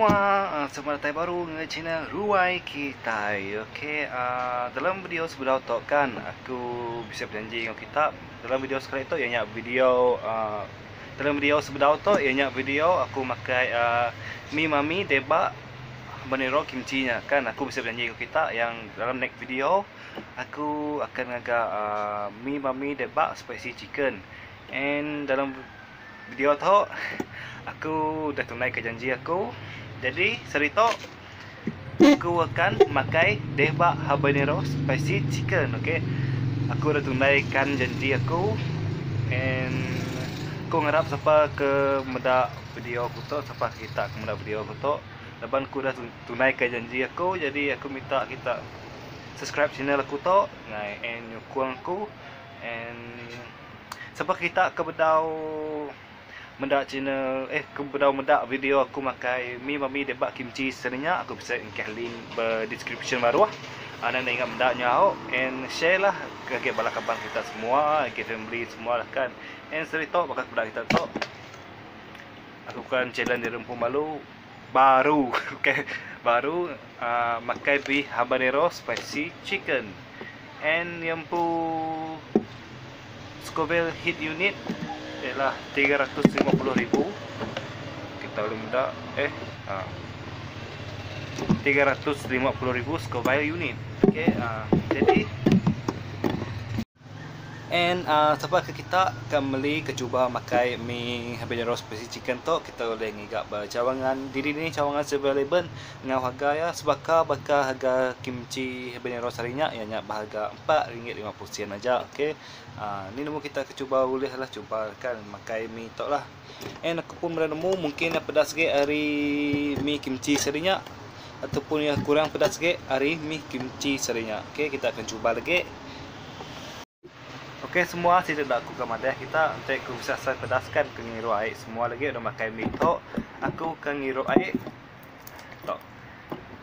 semua, selamat datai baru ngagai channel Ruai Kitai. Okey, dalam video sebedau tu kan aku bisi berjanji enggau kita dalam video sekali tu iya nya video dalam video sebedau tu iya nya video aku makai mi mami debak habanero kimchi nya kan aku bisi berjanji enggau kita yang dalam next video aku akan ngaga mi mami debak spicy chicken and dalam Video tu aku udah tunai ke janji aku. Jadi sehari tu aku akan makai debak habanero spicy chicken okey. Aku udah tunai kan janji aku and aku ngarap sapa ke meda video aku tu sapa kita ke meda video aku tu laban aku udah tunai ke janji aku jadi aku minta kita subscribe channel aku tu and nyukung aku and Sapa kita ke bedau meda channel eh ke bedau meda video aku makai mi mami debak kimchi sarinya aku bisi engkah link ba description baruh anang enda ingat meda nya au and share lah ngagai bala kaban kita semua ngagai family semua lah kan and saritu baka ke meda kita tu aku kan challenge diri empu malu baru okay baru uhh makai beef habanero spicy chicken and iya empu. Scoville Heat Unit ialah 350,000. Kita boleh meda eh ha. 350,000 Scoville Unit. Okey, ha. Jadi and uh, sapa ke kita ke meli ke cuba makai mi habanero spicy chicken tu kita boleh ngiga ba cawangan diri ni cawangan 7-Eleven enggau harga iya sebaka baka harga kimchi habanero sehari nya iya nya ba harga RM4.50 sen aja okey. Aa ni nemu kita ke cuba ulih lah cuba kan makai mi tok lah. And aku pun meda nemu mungkin iya pedas agi ari mi kimchi sehari nya ataupun iya kurang pedas agi ari mi kimchi sehari nya. Okey kita akan cuba lagi. Okey semua sida da aku ke madah kita enti aku bisi asai pedas kan ke ngirup ai semua lagi udah makai mi tok aku ke ngirup ai tok.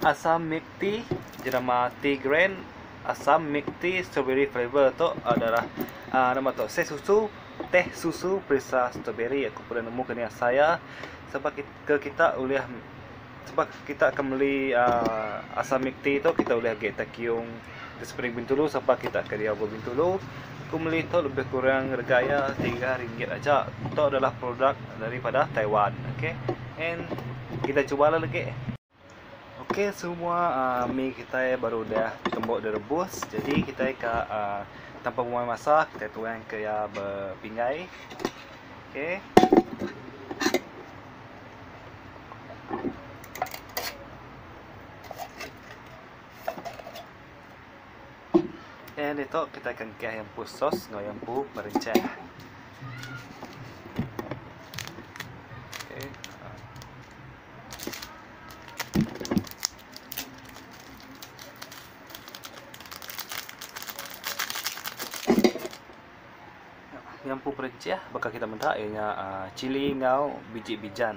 Asam milk tea jenama tea grand asam milk tea strawberry flavour tu adalah uhh nama tu teh susu teh susu perisa strawberry aku pernah nemu ke nia saya sebab ke kita ulih sebab kita akan meli uhh asam milk tea tu kita ulih agi takiung di spring bintulu sapa kita ke diau ba bintulu aku meli tu lebih kurang rega iya 3 ringgit aja tu adalah produk daripada Taiwan okay and kita cuba la lagi. Okey semua uhh mi kitai baru udah tembu direbus jadi kitai ka uhh tanpa muai masa kitai tuang ke iya bepinggai okey. And ditu kitai akan engkah iya empu sos enggau iya empu merica. Okey. Ngempu perencih baka kita meda iya nya uhh cili enggau biji bijan.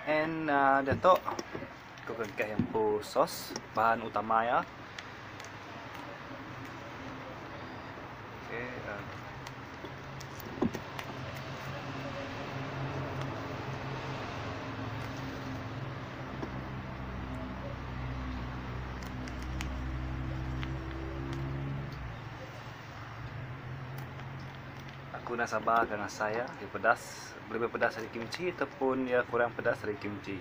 And uhh diatu ku engkah empu sos bahan utama iya. Aku enda sabar ka ngasai iya pedas lebih pedas ari kimchi ataupun iya kurang pedas ari kimchi.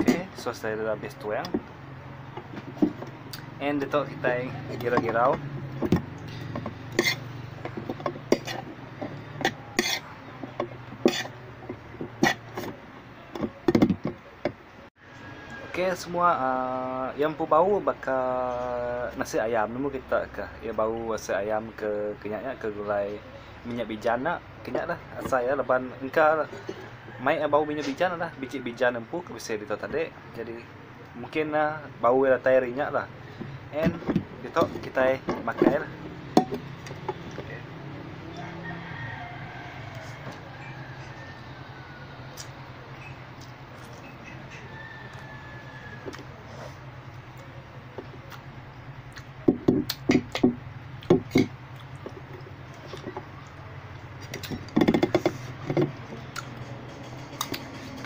Okay, so saya dah habis tuang. And ditu kitai girau-girau. Okey semua uhh iya empu bau baka nasi ayam nemu kita ka iya bau nasi ayam ke kinya nya ke gulai minyak bijan nya kinya lah asai iya laban engka mai iya bau minyak bijan lah biji bijan empu ke bisi ditu tadi jadi mungkin ne bau iya datai ari nya lah and ditu kitai makai lah.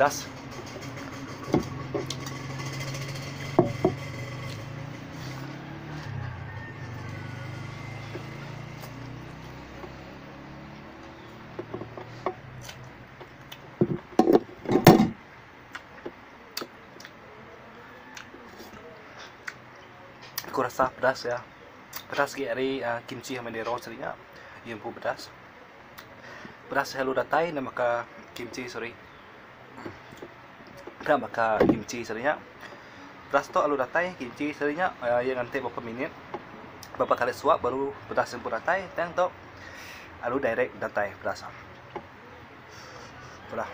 Pedas. Aku rasa pedas iya. Pedas agi ari kimchi habanero seri nya. Iya empu pedas. Pedas selalu datai ne baka kimchi seri. Enda baka kimchi seri nya. Pedas tu lalu datai kimchi seri nya iya nganti beberapa minit beberapa kali suap baru pedas empu datai tang tu lalu direct datai pedas. Itulah.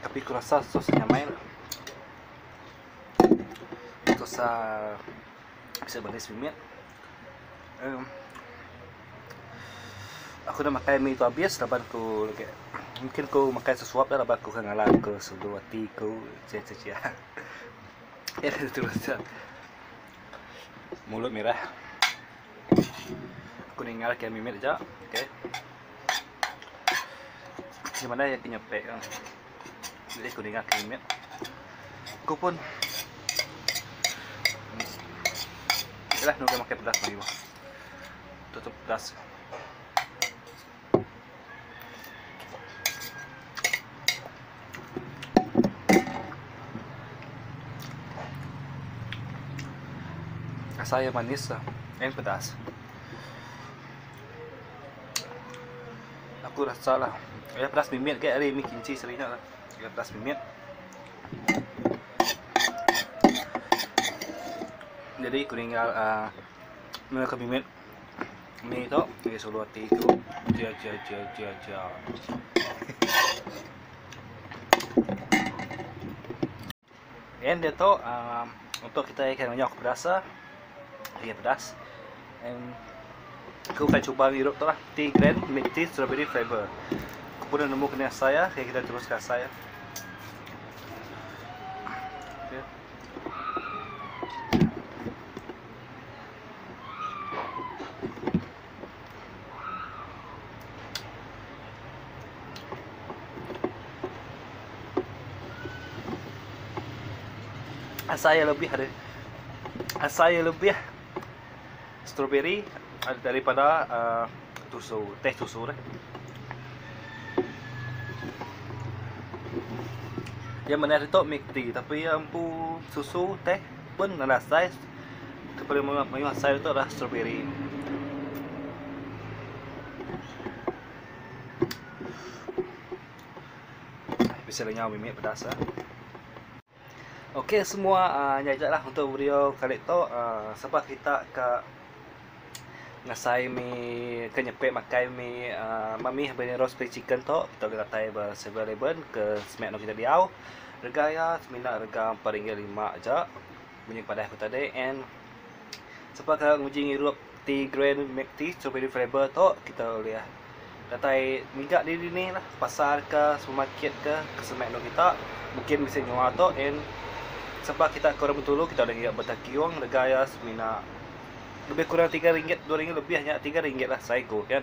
Tapi ku rasa sos nyamai lah. Sos bisi manis mimit. Um aku enda makai mi tu abis laban ku legi mungkin ku makai sesuap da laban ku ke ngalan ku sulu ati ku cia cia cia. Mulut mirah. Aku ningal ke mimit aja. Okey. Di mana iya ke nyepek ah. Jadi aku ningal ke mimit. Aku pun Yalah nunggu makai pedas lagi bah. Tutup pedas. Asai iya manis lah and pedas. Aku rasa lah iya pedas mimit agi ari mi kimchi seri nya lah. Iya pedas mimit. Jadi ku ninggal uhh meh ke mimit mi tu ngagai sulu ati ku. Chia chia chia chia chia. And diatu uhh untuk kitai ke ngenyau ke pedas ah iya pedas and aku akan cuba ngirup tu lah tea grand milk tea strawberry flavour. Aku pun nemu kena asai ah kita terus ke asai ah. Okay. Asai iya lebih ari asai iya lebih strawberry daripada uhh tusu teh tusu deh. Iya mene ditu milk tea tapi iya empu susu teh pun ngagai asai ke paling mayuh asai ditu adalah strawberry. Bisi lenyau mimit pedas ah. Okey semua uh, nya aja lah untuk video kali tu uh, sebab kita ke ngasai mi ke nyepek makai mi uh, mami habanero spring chicken tu kita boleh datai ba 7-Eleven ke semak kita diau. Rega iya semina rega RM4.5 aja. Bunyi padah aku tadi and Sapa ke nguji ngirup tea grand milk tea strawberry flavour tu kita ulih datai ngiga diri dini lah pasar ke supermarket ke ke semak endur kita mungkin bisi nyua tu and sapa kita ke orang Bintulu kita ulih ngiga Beta Kiong rega iya semina lebih kurang 3 ringgit 2 ringgit lebih nya 3 ringgit lah seiku kan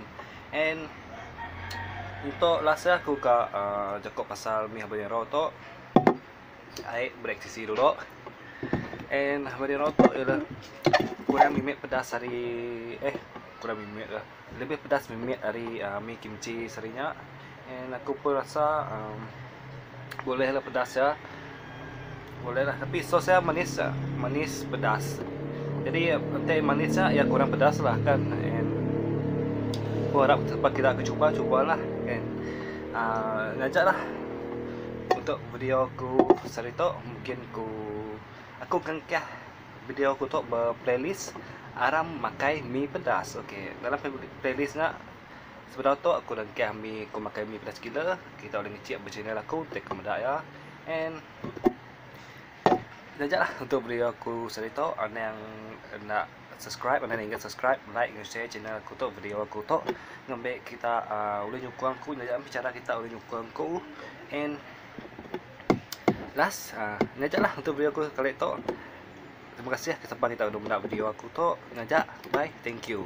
and untuk last iya aku ka uhh jaku pasal mi habanero tu. Ai break sisi dulu. And habanero tu ialah kurang mimit pedas ari eh kurang mimit lah. Lebih pedas mimit ari uh, mi kimchi sari nya. And aku pun rasa um, boleh lah pedas ya. Boleh lah tapi sos ya manis lah. Manis pedas. Jadi enti manis nya ya kurang pedas lah kan. And aku harap sebab kita aku cuba cubalah kan. Uh, ngajak lah untuk video aku sehari tu mungkin ku aku kengkah video aku tu ba playlist aram makai mi pedas okey dalam playlist nya sebedau tu aku nengkah mi ku makai mi pedas gila kita ulih ngecik ba channel aku enti ku meda iya and nya aja lah untuk video aku sehari tu anang enda subscribe anang ingat subscribe like enggau share channel aku tu video aku tu ngambi kita uhh ulih nyukung aku nya aja cara kita ulih nyukung aku and last uhh nya aja lah untuk video aku kali tu. Terima kasih ke sapa kita udah meda video aku tu. Ngaja. Bye. Thank you.